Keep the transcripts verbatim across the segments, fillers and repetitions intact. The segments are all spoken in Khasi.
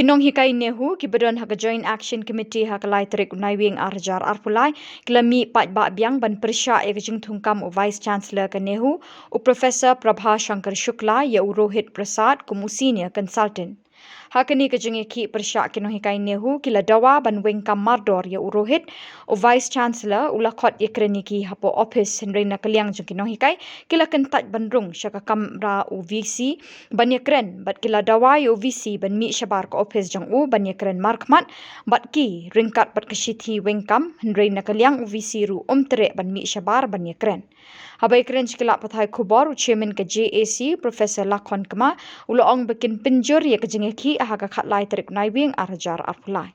Ki nonghikai NEHU kiba don ha ka Joint Action Committee ha ka lai tarik u Naiwieng ar hajar arphew lai ki la mih paidbah biang ban pyrshah ïa ka jingthungkam u Vice Chancellor ka NEHU, u Professor Prabha Shankar Shukla, ïa u Rohit Prasad kum u Senior Consultant. Ha kane ka jingïakhih pyrshah, ki nonghikai NEHU ki la dawa ban weng kam mardor ïa u Rohit, u Vice Chancellor u la khot ïakren ïa ki hapoh ophis, hynrei na ka liang jong ki nonghikai ki la kyntait ban rung sha ka kamra u VC ban ïakren, bad ki la dawa ïa u VC ban mih shabar ka ophis jong u ban ïakren markhmat bad ki, ryngkat bad ka shithi weng kam, hynrei na ka liang u VC ruh um treh ban mih shabar ban ïakren. Haba ïakren sha ki lad pathai khubor, u Chairman ka JAC, Professor Lakhon Kma, u la ong ba kin pynjur ïa ka jingïakhih ha ka khatlai tarik Naiwieng ar hajar arphew lai.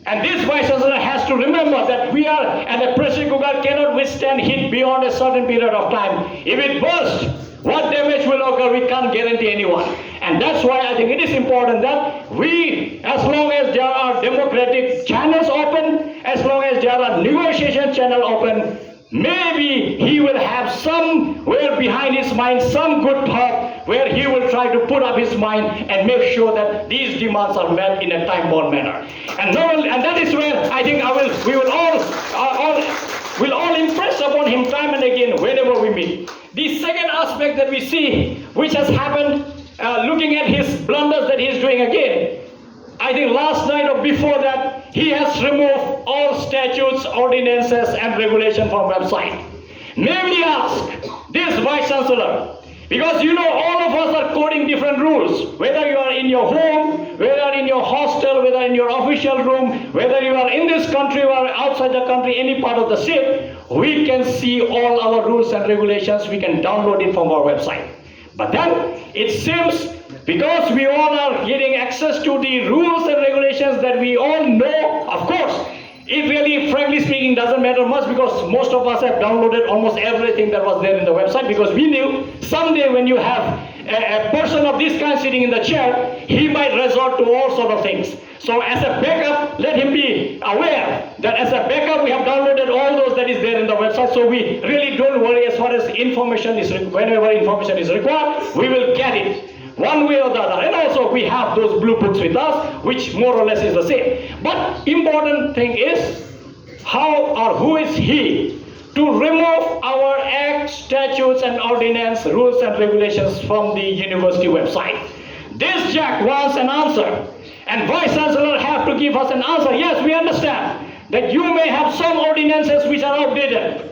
And this Vice Chancellor has to remember that we are, and a pressure cooker cannot withstand heat beyond a certain period of time. If it bursts, what damage will occur, we can't guarantee anyone. And that's why I think it is important that we, as long as there are democratic channels open, as long as there are negotiation channel open, maybe he will have somewhere behind his mind some good thought where he will try to put up his mind and make sure that these demands are met in a time-bound manner. And, not only, and that is where I think I will, we will all, uh, all, will all impress upon him time and again whenever we meet. The second aspect that we see, which has happened, uh, looking at his blunders that he is doing again, I think last night or before that, he has removed all statutes, ordinances, and regulation from website. May we ask this Vice Chancellor, because, you know, all of us are coding different rules, whether you are in your home, whether in your hostel, whether in your official room, whether you are in this country or outside the country, any part of the state, we can see all our rules and regulations, we can download it from our website. But then it seems, because we all are getting access to the rules and regulations that we all know, of course, it really, frankly speaking, doesn't matter much, because most of us have downloaded almost everything that was there in the website, because we knew someday when you have a, a person of this kind sitting in the chair, he might resort to all sort of things. So as a backup, let him be aware that as a backup, we have downloaded all those that is there in the website. So we really don't worry as far as information is, re- whenever information is required, we will get it one way or the other. And also, we have those blue books with us, which more or less is the same. But important thing is, how or who is he to remove our acts, statutes, and ordinance, rules and regulations from the university website? This Jack wants an answer, and Vice Chancellor have to give us an answer. Yes, we understand that you may have some ordinances which are outdated.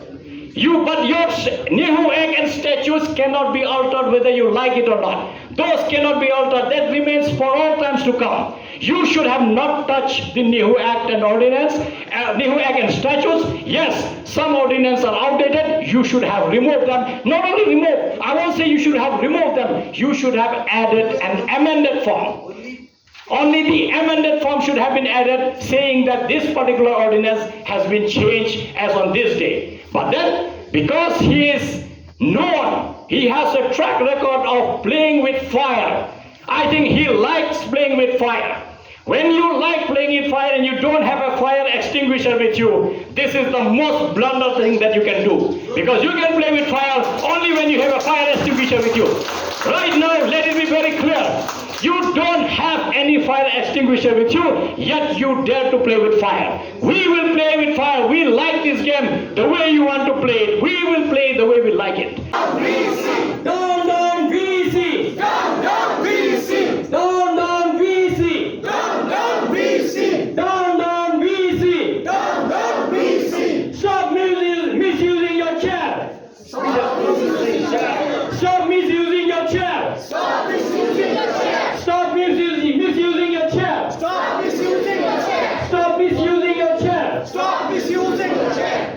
You, but your s- NEHU Act and statutes cannot be altered whether you like it or not. Those cannot be altered. That remains for all times to come. You should have not touched the NEHU Act and ordinance, uh, NEHU Act and statutes. Yes, some ordinances are outdated. You should have removed them. Not only removed, I won't say you should have removed them. You should have added an amended form. Only the amended form should have been added, saying that this particular ordinance has been changed as on this day. But then, because he is known, he has a track record of playing with fire. I think he likes playing with fire. When you like playing with fire and you don't have a fire extinguisher with you, this is the most blunder thing that you can do. Because you can play with fire only when you have a fire extinguisher with you. Right now, let it be very clear. You don't have any fire extinguisher with you, yet you dare to play with fire. We will play with fire. We like this game the way you want to play it. We will play it the way we like it. Down, down, VC! Down, down, VC! Down, down, VC! Down, down, VC! Down, down, VC! Down, down, VC! Stop misusing, misusing your chair! Stop misusing your chair! Stop misusing your chair! Stop misusing your chair! Stop misusing, misusing your chair! Stop misusing your chair! Stop misusing your chair! Stop misusing your chair!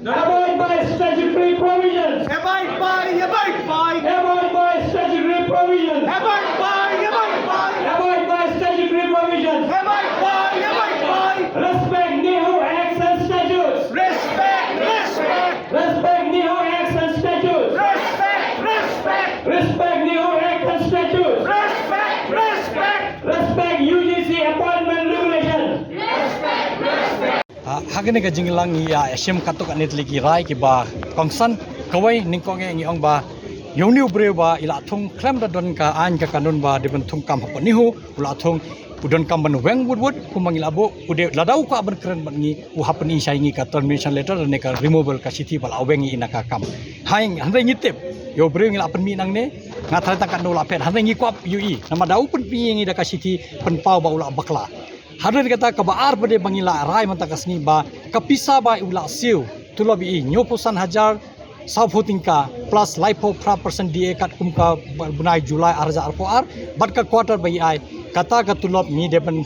Abide by statutory provisions! Abide by, abide by! Abide by statutory provisions! Abide by, abide by! Abide by statutory provisions! Abide by, abide by! Respect NEHU acts and statutes! Respect, respect! Respect NEHU acts and statutes! Respect, respect! Respect NEHU acts and statutes! Respect, respect! Respect UGC appointment regulation! Respect, respect! Ah, ha kane ka jingïalang ngi ïa shim katto katne tylli ki rai kiba kongsan. Kawei, nyngkong eh ngi ong ba ïa une u briew ba i la thung khlem da don ka aiñ ka kanun ba dei ban thung kam hapoh NEHU, u la thung u donkam ban weng wut wut kumba ngi la buh, u dei lada u kwah ban kren bad ngi, u hap pyni sha ngi ka termination letter ne ka removal ka shithi ba la weng ïa i na ka kam. Hynrei ngi tip ïa u briew ngi la pynmih nangne, nga tharai tang katno la phet, hynrei ngi kwah ïa i namar da u pynmih ïa ngi da ka shithi pynpaw ba u la bakla. Hadien kata kaba ar pat de ba ngi la rai mynta ka sngi ba ka pisa ba u la siew tulop ïa i hynñiewphew san hajar sawphew tyngka plus laiphew phra percent D A katkum ka bnai July ar hajar arphew ar, bad ka quarter ba i ai kata ka tulop ngi dei ban,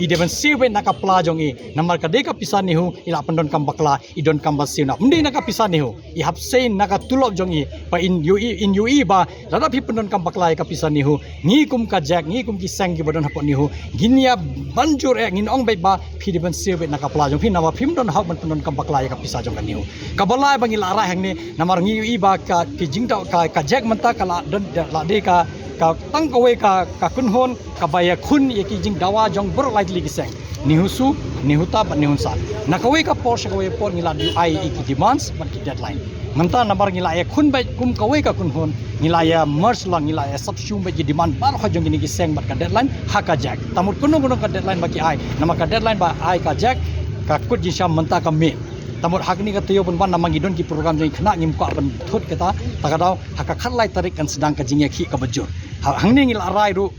i dei ban siew beit na ka pla jong i namar ka dei ka pisa NEHU, i la pyndonkam bakla, i donkam ban siew na, ym dei na ka pisa NEHU, i hap sei na ka tulop jong i. Ba in ïohi, in ïohi ba lada phi pyndonkam bakla ïa ka pisa NEHU, ngi kum ka JAC, ngi kum ki seng kiba don hapoh NEHU, ngin ïa ban jur eh, ngin ong beit ba phi dei ban siew beit na ka pla jong phi namar phim don hok ban pyndonkam bakla ïa ka pisa jong ka NEHU. Kaba lai ba ngi la rai hangne namar ngi ïohi ba ka, ki jingdawa, ka, ka JAC mynta ka la don, la dei ka, ka tang kawei ka, ka kynhun kaba ïakhun ïa ki jingdawa jong baroh lai tylli ki seng, NEHUSU, NEHUTA bad NEHUNSA. Na kawei ka por sha kawei ka por ngi la ju ai ïa ki demands bad ki deadline. Mynta namar ngi la ïakhun beit kum kawei ka kynhun, ngi la ïa merge lang, ngi la ïa subsume beit ki demand baroh jong kine ki seng bad ka deadline ha ka JAC. Te mut kano kano ka deadline ba ki ai, namar ka deadline ba ai ka JAC ka kut jingshisha mynta ka miet. Te mut ha kane ka taïew ban wan namar ngi don ki program jong ngi khynnah, ngim kwah ban thut kata, te ka daw ha ka khatlai tarik kan sdang ka jingïakhih kaba jur. Ha, hangne ngi la rai ruh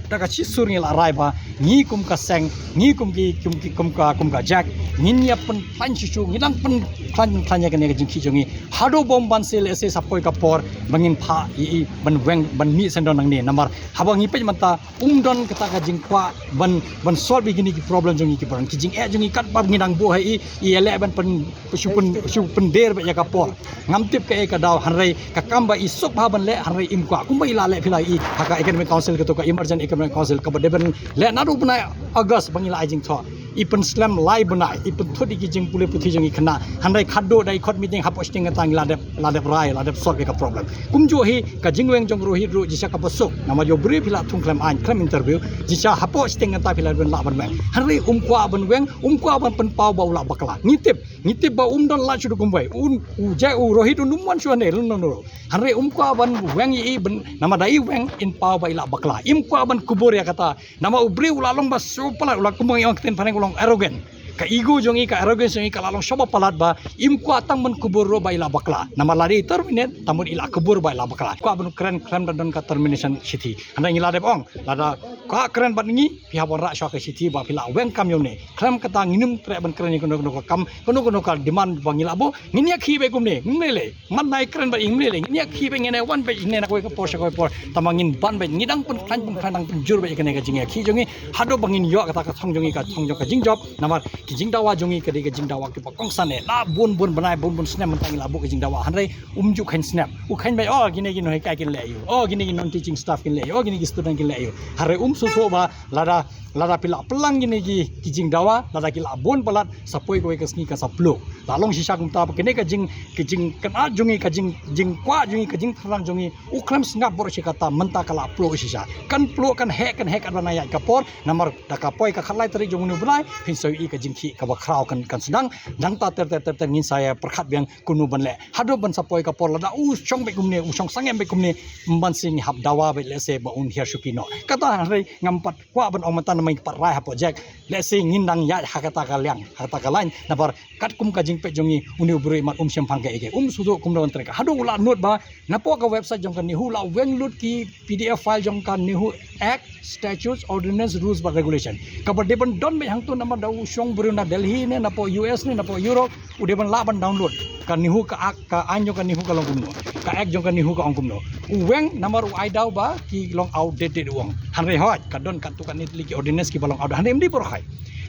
da ka shisur ngi la rai ba ngi kum ka seng, ngi kum ki, kum ki, kum ka, kum ka JAC, ngin ïa pynkhlaiñ shisha, ngi dang pynkhlaiñ, pynkhlaiñ ïa kane ka jingkhih jong ngi haduh bym ban seh, lehse sa poi ka por ba ngin phah ïa i ban weng, ban mih sngewdon nangne namar haba ngi peit mynta um don kata ka jingkwah ban, ban solve ïa kine ki problem jong ngi, ki problem, ki jingeh jong ngi katba ngi dang buh ha i, i ïaleh ban pyn, shu pyn, shu pyndir beit ïa ka por. Ngam tip kaei ka daw, hynrei ka kam ba i suk bha ban leh, hynrei im kwah, kumba i la leh phi la ïa i ha ka Economic Council, kato ka Emergent Economic Council kaba dei ban leh naduh bnai August ba ngi la ai jingthoh. I pynslem lai bnai, i pynthut ïa ki jingpule puthi jong ngi khynnah, hynrei khadduh da i khot meeting hapoh shiteng kata ngi la dep, la dep rai, la dep solve ïa ka problem. Kumjuh hi ka jingweng jong u Rohit ruh jingshisha kaba suk namar ïa u briew phi la thung khlem aiñ, khlem interview, jingshisha hapoh shiteng kata phi la dep lah ban weng, hynrei um kwah ban weng, um kwah ban pynpaw ba u la bakla. Ngi tip, ngi tip ba um don lad shuh kumwei, un, u JAC, u Rohit un ym wan shuh hangne, lano lano ruh. Hynrei um kwah ban weng ïa i ban, namar da i weng in paw ba i la bakla. Im kwah ban kubur ïa kata namar u briew u la long ba shu palat, u la, kumba ngi ong ktien phareng u long arrogant. Ka ego jong i, ka arrogance jong i ka la long shu ba palat ba im kwah tang ban kubur ruh ba i la bakla. Namar lada i terminate, te mut i la kubur ba i la bakla. Kwah ban kren khlem da don ka termination shithi. Hynrei ngi la dep ong, lada kwah kren bad ngi, phi hap ban rah shuwa ka shithi ba phi la weng kam ïa une. Khlem kata ngin ym treh ban kren ïa kano kano ka kam, kano kano ka demand ba ngi la buh. Ngin ïakhih beit kumne, ngim lei lei. Mat nai kren bad i, ngim lei lei. Ngin ïakhih beit, ngin ïa wan beit ne na kawei ka por sha kawei por. Te ma ngin ban beit, ngi dang pynkhlaiñ, pynkhlaiñ, dang pynjur beit ïa kane ka jingïakhih jong ngi haduh ba ngin ïoh kata ka thong jong ngi, ka thong jong ka jingjop. Namar ki jingdawa jong ngi ka dei ka jingdawa kiba kongsan eh. La bun bun bnai, bun bun snem mynta ngi la buh ka jingdawa, hynrei um ju kheiñ snem. U kheiñ beit, oh, kine ki nonghikai kin leh ïa u, oh, kine ki non teaching staff kin leh ïa u, oh, kine ki student kin leh ïa u. Hynrei um sngewthuh ba lada, lada phi la pynlang kine ki, ki jingdawa, lada ki la bun palat, sa poi kawei ka sngi kan sa pluh. La long shisha kumta ba kane ka jing, ka jingkynad jong ngi, ka jing, jingkwah jong ngi, ka jingthrang jong ngi, u khlem sngap bor shi katta, mynta ka la pluh shisha. Kan pluh, kan heh, kan heh katba nang ïaid ka por. Namar da ka poi ka khatlai tarik jong une u bnai, phin sa ïohi ka jingkhih kaba khraw kan, kan sdang. Nangta ter ter ter ter ngin sa ïa pyrkhat biang kumno ban leh. Haduh ban sa poi ka por, lada u shong beit kumne, u shong sangem beit kumne, ym ban sngewthuh, hap dawa beit lehse ba un hiar shuki noh. Kata hynrei ngam pat kwah ban ong mynta namar ngi pat rai hapoh JAC. Lehse ngin dang ïaid ha kata ka liang, ha kata ka lain. Namar katkum ka jingpeit jong ngi, une u briew imat um shym phang kaei kaei, um sngewthuh kumno ban trei ka. Haduh u la nud ba napoh ka website jong ka NEHU la weng lut ki PDF file jong ka NEHU Act, Statutes, Ordinance, Rules bad Regulation. Kaba dei ban don beit hangto namar da u shong briew na Delhi ne napoh US ne napoh Europe, u dei ban lah ban download. Ka NEHU ka Act, ka aiñ jong ka NEHU ka long kumno, ka Act jong ka NEHU ka ong kumno. U weng namar u ai daw ba ki long outdated u ong. Hynrei hooid ka don katto katne tylli ki ordinance kiba long outdated, hynrei ym dei baroh hi.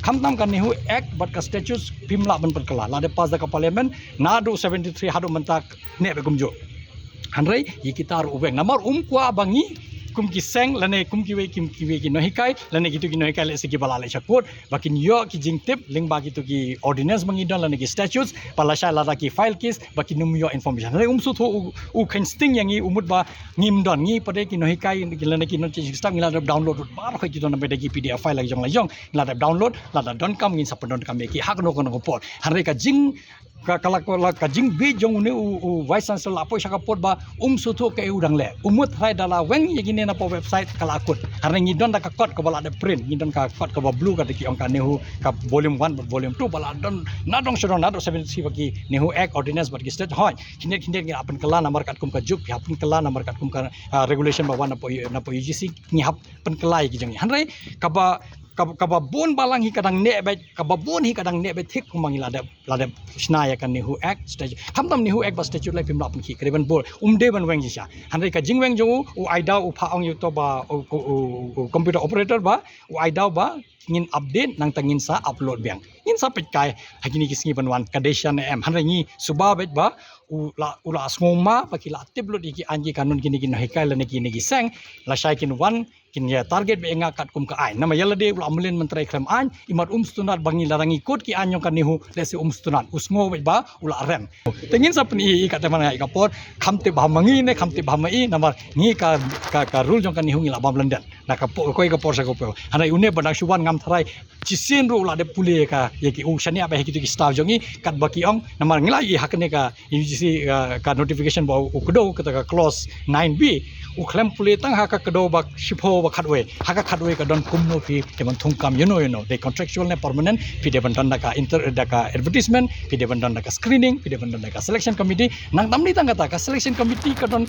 Khamtam ka NEHU Act bad ka Statutes phim lah ban pynkylla. La dep pass da ka Parliament naduh seventy three haduh mynta, neh beit kumjuh. Hynrei ïa kita ruh u weng namar um kwah ba ngi kum ki seng lane kum kiwei, kum kiwei ki nonghikai lane kito ki nonghikai lehse kiba la leit sha court ba kin ïoh ki jingtip lyngba kito ki ordinance ba ngi don lane ki statutes, ba lashai lada ki file case ba kin ym ïoh information. Hynrei um sngewthuh, u, u kheiñ sting ïa ngi, u mut ba ngim don, ngi pat de ki nonghikai lane ki non teaching staff ngi la dep download lut baroh kito namar da ki PDF file la jong la jong, ngi la dep download, lada donkam ngin sa pyndonkam ïa ki ha kano kano ka por. Hynrei ka jing Ka, ka la, ka la, ka jingbieit jong une u, u Vice Chancellor la poi sha ka pud ba um sngewthuh kaei u dang leh. U mut hynrei da la weng ïa kine na poh website ka la kut. Hynrei ngi don da ka kot kaba la dep print, ngi don ka kot kaba blue kata ki ong ka NEHU ka volume one bad volume two ba la don nadong shadong, nadong seventy-three ba ki NEHU Act, Ordinance bad ki statute. Hooid, khyndiat khyndiat ngi la pynkylla namar katkum ka juk, ngi la pynkylla namar katkum ka, ah, regulation ba wan na poh, na poh U G C, ngi hap pynkylla ïa ki jong ngi. Hynrei kaba, kaba, kaba bun balang hi ka dang neh beit, kaba bun hi ka dang neh beit thik kumba ngi la dep, la dep shna ïa ka NEHU Act, statute. Khamtam NEHU Act bad statute lei phim lah pynkhih, ka dei ban bun, um dei ban weng shisha. Hynrei ka jingweng jong u, u ai daw, u phah ong ïa uto ba, u, u, u, u computer operator ba, u ai daw ba ngin update, nangta ngin sa upload biang. Ngin sa peit kai ha kine ki sngi ban wan ka dei shano em. Hynrei ngi suba beit ba u la, u la sngewma ba ki la tip lut ïa ki aiñ ki kanun kine ki nonghikai lane kine ki seng, lashai kin wan kin ïa target beit ïa nga katkum ka aiñ. Namar ïa lade u la mlien myntoi khlem aiñ, imat um sngewtynnat ba ngi lada ngi kut ki aiñ jong ka NEHU, lehse um sngewtynnat. U sngew beit ba u la rem. Te ngin sa pyni ïa ka te man nga ïa ka por, kham tip ba ha ma ngi ne kham tip ba ha ma i, namar ngi ka, ka, ka rule jong ka NEHU ngi la bam lyndet na ka por, kawei ka por sha ka por. Hynrei une ba dang shu wan ngam tharai shisien ruh u la dep pule ïa ka, ïa ki, u shaniah beit ha kito ki staff jong ngi katba ki ong, namar ngi la ïohi ha kane ka U G C, uh, ka notification ba u kdew, kata ka clause nine B, u khlem pule tang ha ka kdew ba shiphew ba khatwei, ha ka khatwei ka don kumno phi dei ban thungkam, you know, you know, dei contractual ne permanent, phi dei ban don da ka inter, da ka advertisement, phi dei ban don da ka screening, phi dei ban don da ka selection committee. Nangta ym dei tang kata, ka selection committee ka don,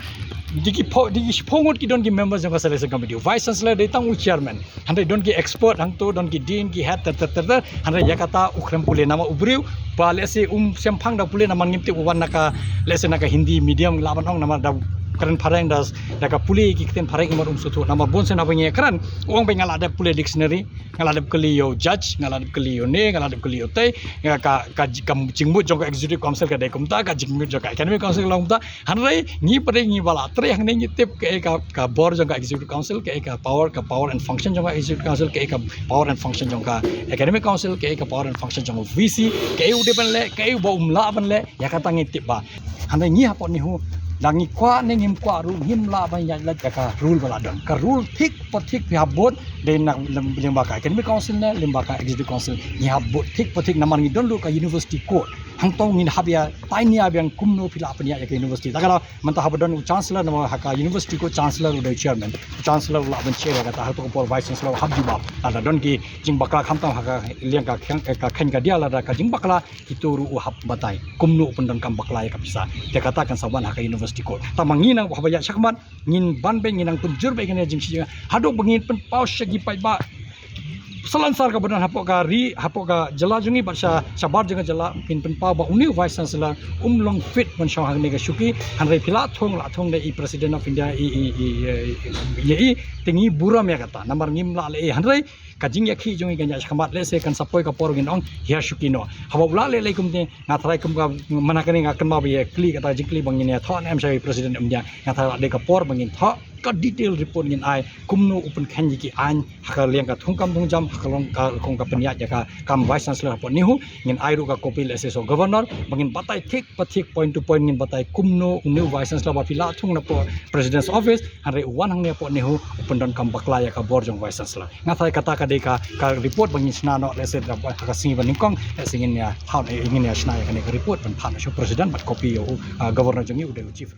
dei ki phew, dei ki shiphew ngut ki don ki members jong ka selection committee. Vice Chancellor dei tang u chairman. Hynrei don ki expert hangto, don ki dean, ki head, ter ter ter ter. Hynrei ïa kata u khlem pule, namar u briew ba lehse um shemphang da pule, namar ngim tip, u wan na ka, lehse na ka Hindi medium lah ban ong, namar da kren phareng da, da ka pule ki ktien phareng imat um sngewthuh. Namar bun sien haba ngi kren u ong ba nga la dep pule dictionary, nga la dep kylli ïa u judge, nga la dep kylli ïa une, nga la dep kylli ïa utei, nga ka, ka, ka jingmut jong ka Executive Council ka dei kumta, ka jingmut jong ka Academic Council ka long kumta. Hynrei ngi pat ngi ba la trei hangne ngi tip kaei ka, ka bor jong ka Executive Council, kaei ka power, ka power and function jong ka Executive Council, kaei ka power and function jong ka Academic Council, kaei ka power and function jong ka V C, kaei u dei ban leh, kaei u ba um lah ban leh, ïa kata ngi tip bha. Hynrei ngi hapoh NEHU, da ngi kwah ne ngim kwah ruh, ngim lah ban ïaid lait da ka rule ba la don. Ka rule thik pa thik phi hap bud, dei na lem, lyngba ka Academic Council ne lyngba ka Executive Council, ngi hap bud thik pa thik namar ngi don ruh ka University Code. Hangto ngin hap ïa tai nia biang kumno phi lah pynïaid ïa ka university. Ta ka daw mynta haba don u chancellor, namar ha ka university ko chancellor u dei chairman. U chancellor u lah ban chair ïa kata, hato ka por vice chancellor u hap jubab. Lada don ki jingbakla khamtam ha ka liang ka kheiñ, ka kheiñ ka diah, lada ka jingbakla, kito ruh u hap batai kumno u pyndonkam bakla ïa ka pisa. Te kata kan sa wan ha ka university code. Tangba ngi nang haba ïaid shakhmat ngin ban beit, ngin nang pynjur beit kane ka jingshit jingeh haduh ba ngin pynpaw sha ki paidbah salonsar kaba don hapoh ka ri, hapoh ka jylla jong ngi bad sha, shabar jong ka jylla, ngin pynpaw ba une u vice chancellor um long fit ban shong hangne ka shuki. Hynrei phi la thung, la thung da i President of India, i, i, i, i, i, i, te ngi burom ïa kata namar ngim lah leh ei. Hynrei ka jingïakhih jong ngi kan ïaid shakhmat, lehse kan sa poi ka por ngin ong hiar shuki noh. Haba u lah leh lei kumne, nga tharai kum ka, mynta kane nga kynmaw ba ïa kylli kata jingkylli ba ngin ïa thoh ne em sha i President of India, nga tharai la dei ka por ba ngin thoh ka detail report, ngin ai kumno u pynkheiñ ïa ki aiñ ha ka liang ka thungkam thungjam, ha ka long ka, ka, ka pynïaid ïa ka kam vice chancellor hapoh NEHU. Ngin ai ruh ka copy lehse sha u governor ba ngin batai thik pa thik, point to point ngin batai kumno une u vice chancellor ba phi la thung napoh President's office, hynrei u wan hangne hapoh NEHU u pyndonkam bakla ïa ka bor jong vice chancellor. Nga tharai kata ka dei ka, ka report ba ngin shna noh, lehse da ha ka sngi ba nyngkong, lehse ngin ïa, ha, ngin ïa shna ïa kane ka report ban phah noh sha u President bad copy ïa u, ah, governor jong ngi u dei u chief.